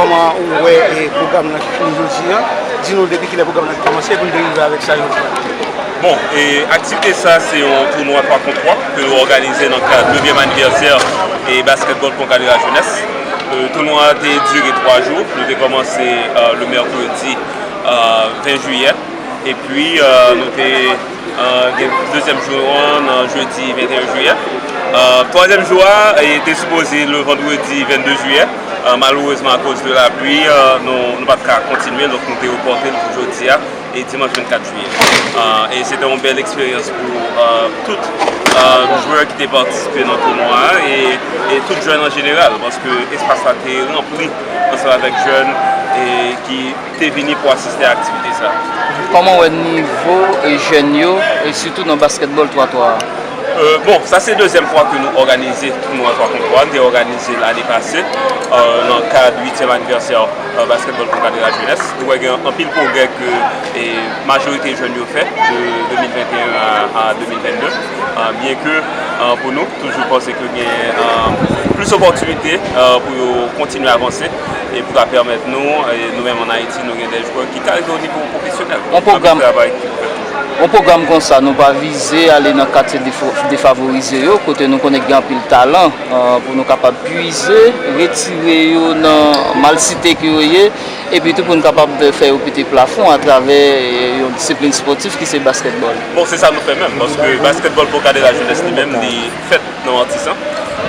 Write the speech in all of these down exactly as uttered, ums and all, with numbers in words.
Kòman ou wè e pwogram nan ki fini jodi a? Di nou depi kilè pwogram nan te kòmanse pou n te rive avèk sa jodi a. Bon, e aktivite sa se yon tounwa twa kont twa ke nou òganize nan kad nevyèm anivèsè e Basketball Ponkadera Jeunesse. E, tounwa a te dire twa jou. Nou te kòmanse e, le mèkredi e, ven jiyè. Epi e, nou te e, gen dezyèm jou an nan jedi venteyen jiyè. E, twazyèm jou a e, te sipoze le vandredi vennde jiyè. E, malerezman, akoz de lapli, e, nou, nou pa t ka kontinye, donk nou te repòte l pou jodi a e dimanch vennkat jiyè. E, e se te yon bèl eksperyans pou e, tout e, jwè ki te patisipe nan tounwa a e, e tout jèn an jeneral, paske espas la te ranpli ansanm avèk jèn e ki te vini pou asiste a aktivite sa. Kòman w wè nivo e, jèn yo, e sitou nan basketball twa twa a? E, bon, sa se dezyèm fwa ke nou òganize tounwa twa kont twa. Nou te òganize l ane pase e, nan kad uityèm anivèsè e, Basketball Ponkadera Jeunesse. Nou wè gen anpil pwogrè ke e, majorite jèn yo fè de de mil venteyen a, a de mil vennde. E, byenke e, pou nou, toujou panse ke gen e, plis opòtinite e, pou yo kontinye avanse e pou ka pèmèt nou, e, nou menm an Ayiti, nou gen de jwè ki ka rive o nivo pwofesyonèl. Yon pwogram, yon pwogram konsa, nou pa vize ale nan katye defo-, defavorize yo, kote nou konnen gen anpil talan, e, pou nou kapab pwize, retire yo nan malsite ke yo ye, epi tou pou nou kapab fè yo pete plafon atravè e, yon disiplin spòtif ki se basketball. Bon, se sa nou fè menm, paske basketball Ponkadera Jeunesse li menm, li fèt nan Matisan.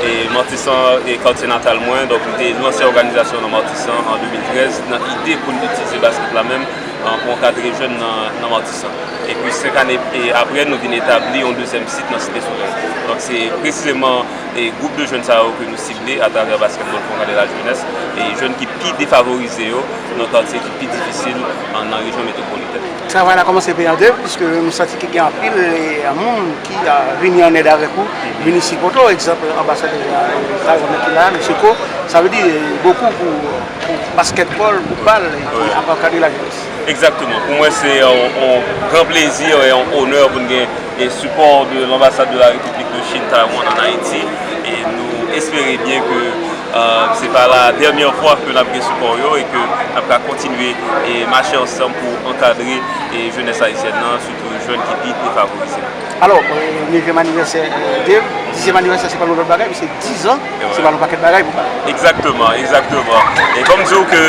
E Matisan e katye natal mwen, donk m te lanse òganizasyon nan Matisan an de mil trèz nan ide pou n itilize basket la menm e, pou ankadre jèn nan, nan Matisan. Epi senk ane e, apre, nou vin etabli yon dezyèm sit nan Site Solèy. Donk se presizeman e, gwoup de jèn sa yo ke nou sible atravè Basketball Ponkadera Jeunesse, e jèn ki pi defavorize yo nan katye ki pi difisil e, nan rejyon metwopolitèn. Travay la kòmanse peye, Dave, piske nou santi ke gen anpil e, moun ki a, vini an èd avèk ou, vini sipòte w. Egzanp, anbasadè e, Taiwan ki la, mesye Ko, sa vle di e, bokou pou, pou basketball, pou bal, e, wi, ap ankadre lajenès. Egzakteman. Pou mwen, se yon, yon gran plezi e yon onè pou n gen e sipò de l'ambassade de la République de Chine Taïwan an Ayiti. E nou espere byen ke e, se pa la dènyè fwa ke n ap gen sipò yo e ke n ap ka kontinye e mache ansanm pou ankadre e jenès ayisyèn nan, sitou jèn ki pi defavorize. Alò, e, nevyèm anivèsè e, Dave, dizyèm anivèsè, se pa yon lòt bagay, men se diz an, se pa yon pakèt bagay pou bay. Egzakteman, egzakteman. E fò m di w ke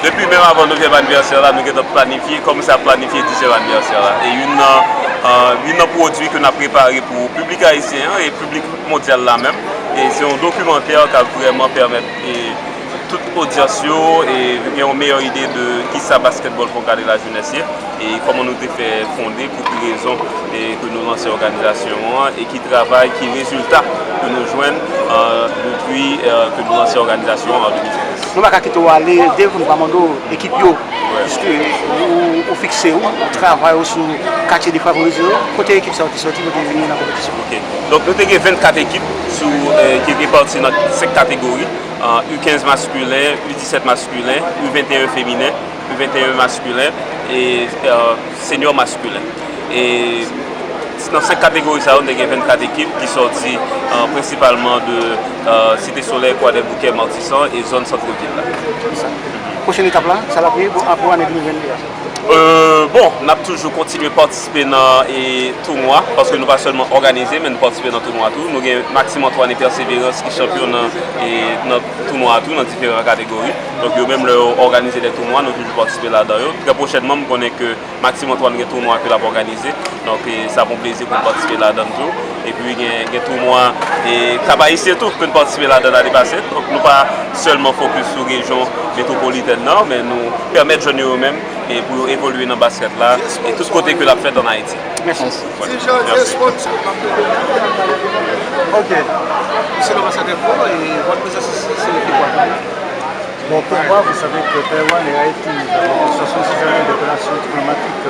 depi menm avan nevyèm anivèsè la, nou gentan planifye, kòmanse ap planifye dizyèm anivèsè la. E youn nan, e, youn nan pwodui ke n ap prepare pou piblik ayisyen an e piblik mondyal la menm. E se yon dokimantè k ap vrèman pèmèt e tout odyans yo e gen yon meyè ide de kisa Basketball Ponkadera Jeunesse ye e kòman nou te fè fonde, pou ki rezon e ke nou lanse òganizasyon an e ki travay, ki rezilta ke nou jwenn e, depi e, ke nou lanse òganizasyon an an de mil kenz. Nou pa ka kite w ale, Dave, nou pa mande w ekip yo. Piske ou, ou fikse ou, ou travay ou sou katye defavorize yo. Kote ekip sa yo te sòti, kote yo vini nan konpetisyon? Ok. Donk, nou te gen vennkat ekip sou, e, ki repati nan senk kategori. E, U kenz maskilen, U disèt maskilen, U venteyen feminen, U venteyen maskilen e e, senyò maskilen. E nan senk kategori sa yo, nou te gen vennkat ekip ki sòti e, prensipalman de e, Site Solèy, Kwadèboukè, Matisan e zòn sant vil la. Pwochèn etap la, sa l ap ye pou, pou ane de mil vennde a? E, bon, n ap toujou kontinye patisipe nan e, tounwa, paske nou pa sèlman òganize, men nou patisipe nan tounwa tou. Nou gen Maxime Antoine e Persévérance ki chanpyon nan e, nan tounwa tou, nan diferan kategori. Donk, yo menm, lè yo òganize de tounwa, nou toujou patisipe ladan yo. Trè pwochènman, m konnen ke Maxime Antoine gen tounwa ke l ap òganize. Donk, e, sa pou yon plezi pou m patisipe ladan l tou. Epi, gen, gen tounwa e, Kap Ayisyen tou ke n patisipe ladan l ane pase. Donk, nou pa sèlman fokis sou rejyon metwopolitèn nan, men nou pèmèt jèn yo menm e, pou yo evolye nan basket la e tout kote ke l ap fèt an Ayiti. Mèsi. Vwala. Mèsi. Ok. Misye lanbasadè Ko, e, w ap prezante se, se ekip ou a. Bon, pour moi, vous savez que Taïwan et Haïti, nous avons soixante-six années de relations diplomatiques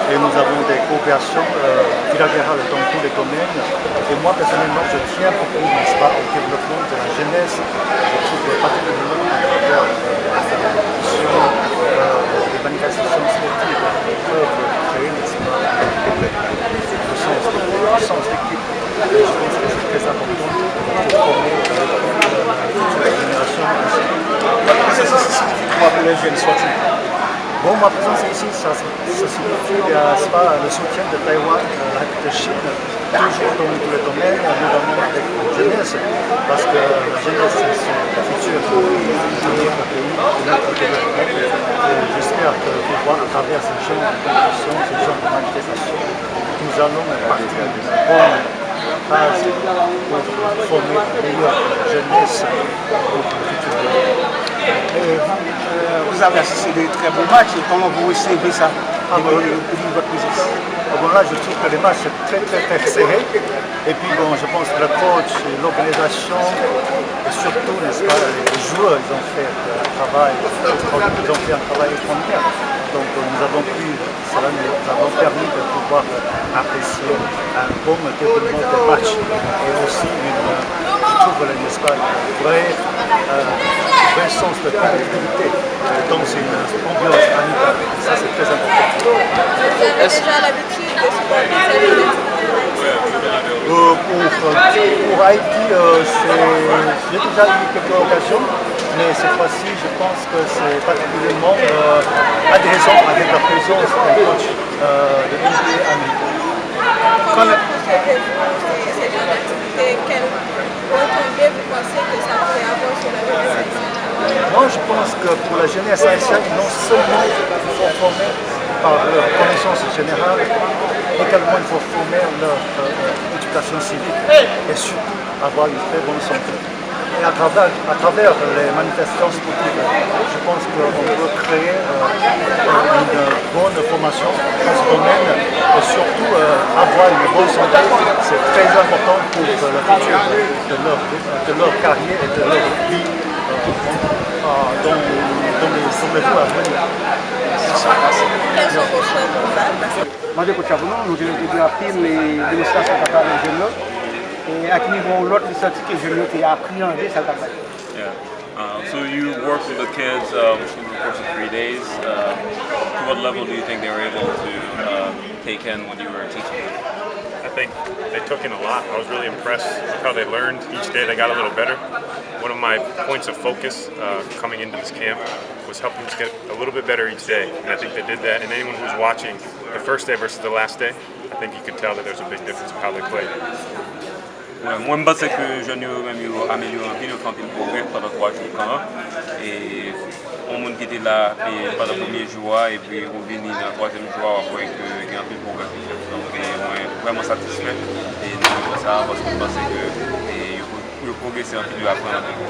et nous avons des coopérations euh, bilatérales dans tous les domaines. Et moi, personnellement, je tiens beaucoup, n'est-ce pas, au développement de la jeunesse. Je trouve particulièrement à travers euh, la promotion euh, des manifestations sportives qui peuvent créer, n'est-ce pas, des sens, des sens d'équipe. Et je pense que c'est très important pour former euh, une génération. Deuxième sortie. Bon, ma présence ici, ça, ça signifie, n'est-ce pas, le soutien de Taïwan, euh, de Chine, toujours dans tous les domaines, notamment avec la jeunesse, parce que la jeunesse, c'est le futur de notre pays, de notre développement. Et j'espère que pouvoir, à travers ce genre de compétition, ce genre de manifestation, nous allons partir d'une bonne base pour former la meilleure jeunesse pour le futur. Et vous, euh, vous avez assisté de très beaux matchs. Et comment vous recevez ça depuis, depuis votre présence? Ah bon, là, je trouve que le match est très, très, très serré. Et puis, bon, je pense que le coach, l'organisation, et surtout, n'est-ce pas, les joueurs, ils ont fait un travail, ils ont fait un travail extraordinaire. Donc, euh, nous avons pu Cela nous a permis de pouvoir apprécier un bon déroulement de match et aussi une, je trouve, n'est-ce pas, une vraie, euh, vrai sens de compétitivité dans une ambiance amicale. Et ça, c'est très important. Vous avez déjà l'habitude de supporter cette équipe? Euh, pour, pour Haïti, euh, c'est, j'ai déjà eu quelques occasions, mais cette fois-ci, je pense que c'est particulièrement, euh, intéressant avec la présence d'un coach, euh, de N B A américain. Comment concevez-vous ces, ces genres d'activités? Quelles retombées vous pensez que ça pourrait avoir sur la jeunesse haïtienne? Moi, je pense que pour la jeunesse haïtienne, non seulement il faut former par leur connaissance générale, également il faut former leur, euh, éducation civique et surtout avoir une très bonne santé. Et à travers, à travers les manifestations sportives, je pense qu'on peut créer, euh, une bonne formation dans ce domaine et surtout, euh, avoir une bonne santé. C'est très important pour, euh, le futur de leur, de leur carrière et de leur vie, euh, euh, dans, dans les, dans les jours à venir. Quels sont vos souhaits pour Zach? Mande kòt sa pou nou, nou te, te gen anpil, e, demonstrasyon k ap fè avèk jèn yo. E a ki nivo yon lòt li santi ke jèn yo te apreyande sa l t ap bay? Yeah. Uh, so you worked with the kids, um, over the course of three days. Uh, to what level do you think they were able to, uh, take in what you were teaching them? I think they took in a lot. I was really impressed with how they learned each day. They got a little better. One of my points of focus, uh, coming into this camp was help them to get a little bit better each day. And I think they did that. And anyone who's watching the first day versus the last day, I think you could tell that there's a big difference of how they played. Mwen, mwen, m panse ke jèn yo menm yo amelyore anpil, yo fè anpil pwogrè pandan twa jou kan an. E yon moun ki te la, e, pandan premye jou a, epi ou vini nan twazyèm jou a, w ap wè ke gen anpil pwogrè ki fèt. Donk, e, mwen vrèman satisfè, e, de nivo sa a, paske m panse ke, e, yo, yo pwogrese anpil, yo aprann anpil.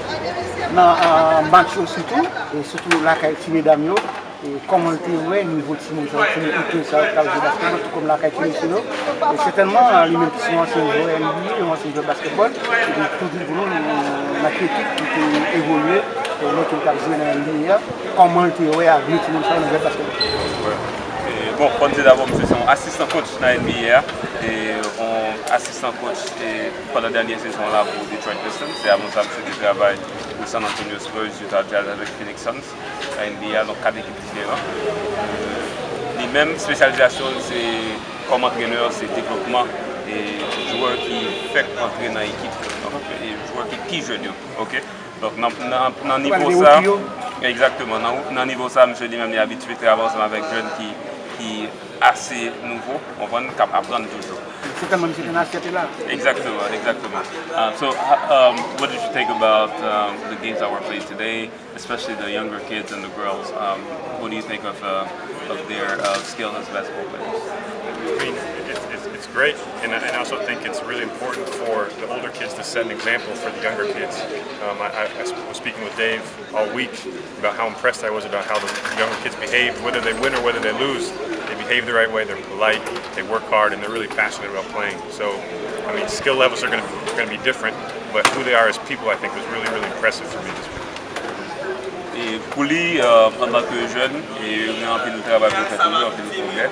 Nan, a, match yo sitou, e sitou lakay ti medam yo, e kòman l te wè nivo timoun sa yo, timoun ite sa yo k ap jwe baskètbòl, tou kòm lakay ti mesye yo. E sètènman, li menm ki se yon ansyen jwè N B A, yon ansyen jwè baskètbòl, epi tou di pou nou, nan ki ekip li te evolye, e lè ke l t ap jwe nan N B A a, kòman l te wè avni timoun sa yo nan jwèt baskètbòl. E, bon, fò n di dabò, misye se yon asistan coach nan N B A a, e yon asistan coach, e, pandan dènye sezon la pou Detroit Pistons, e avan sa, misye te travay pou San Antonio Spurs, Utah Jazz avèk Phoenix Suns. Nan N B A, donk kat ekip diferan. Li menm, espesyalizasyon l se kòm antrenè, se devlopman e jwè ki fèk antre nan ekip, e jwè ki pi jèn yo. Oke? Donk, nan, nan, nan nivo sa, egzakteman, nan, nan nivo sa, misye li menm li abitye travay ansanm avèk jèn ki, ki ase nouvo, w konprann, k ap aprann toujou. Sètènman, misye te nan asyèt la. Exactement, exactement. Um, so, h- um, what did you think about, um, the games that were played today, especially the younger kids and the girls? Um, what do you think of, uh, of their, uh, skill as basketball players? I mean, it's, it's, it's great, and I, and I also think it's really important for the older kids to set an example for the younger kids. Um, I, I, I was speaking with Dave all week about how impressed I was about how the younger kids behaved, whether they win or whether they lose. They behave the right way, they're polite, they work hard, and they're really passionate about playing. So, I mean, skill levels are gonna, are gonna be different, but who they are as people, I think, was really, really impressive for me this week. E pou li, euh, antanke jèn, e gen anpil travay pou l fè toujou, anpil pwogrè,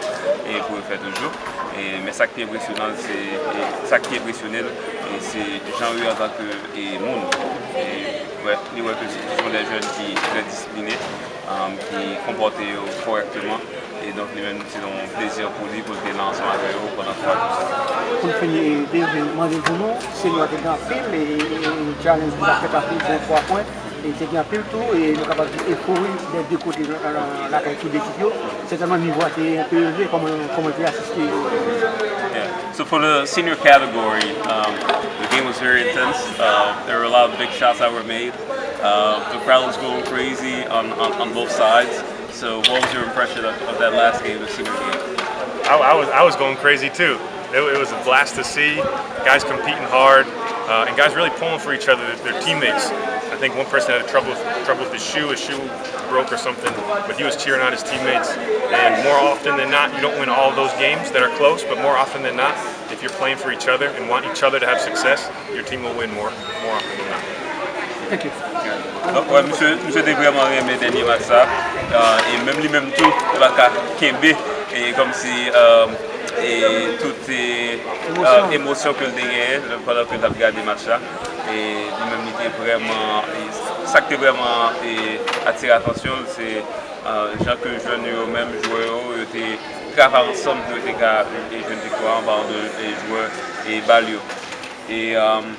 e pou l fè toujou. E, men sa k pi enpresyonan l, se, e sa k pi enpresyone l, e se jan yo antanke, e moun. E, wè, li wè ke se, se yon de jèn ki trè disipline, um, ki konpòte yo kòrèkteman. E donk, li menm, se yon plezi pou li, pou l te la ansanm avè yo pandan twa jou sa. Pou n fini, Dave, mande pou nou, Senyò te gen anpil, e, e, e challenge li t ap fèt anpil pou twa pwen. E te gen anpil tou, e nou kapab di efori dè de kote nan, nan, nan lakay tou de ekip yo. Sètènman, nivo a te enpe elve. Kòman, kòman w te asiste? Yeah. So for the senior category, um, the game was very intense. Uh, there were a lot of big shots that were made. Uh, the crowd was going crazy on, on, on both sides. So what was your impression of, of that last game, the senior game? I, I was I was going crazy too. It, it was a blast to see guys competing hard uh, and guys really pulling for each other, their teammates. I think one person had trouble trouble with his shoe. His shoe broke or something, but he was cheering on his teammates. And more often than not, you don't win all those games that are close. But more often than not, if you're playing for each other and want each other to have success, your team will win more more often than not. Thank you. Donk, wè, misye, misye te vrèman renmen dènye match sa. Uh, e menm li menm tou, li pa ka kenbe e kòmsi um, e tout e, uh, emosyon ke l te genyen pandan ke l t ap gade match la. E li menm li te vrèman, e sa k te vrèman e, atire atansyon l, se uh, jan ke jwè nou yo, menm jwè yo, yo te travay ansanm pou yo te ka e, jwenn viktwa anba de e, jwè e bal yo. E um,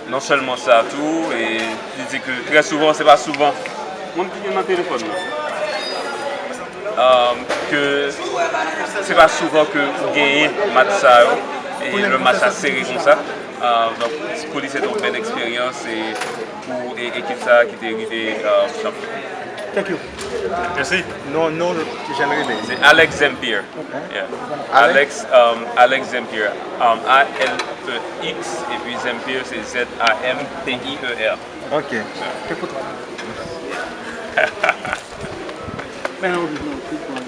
non sèlman sa tou, e li di ke trè souvan, se pa souvan. Moun ki gen nan telefòn nan. Um, ke se pa souvan ke ou genyen match sa yo e le match a sere konsa. Uh, donk pou li se yon bèl eksperyans e pou e, ekip sa ki te rive uh, chanpyon. Thank you. Merci. Non, non, ki jan l rele? Se Alex Zempierre. Yeah. Alex, um, Alex Zempierre. Um, A L E X epi Zempierre se Z A M P I E R. Ok. Te kontan. Men non, non, non.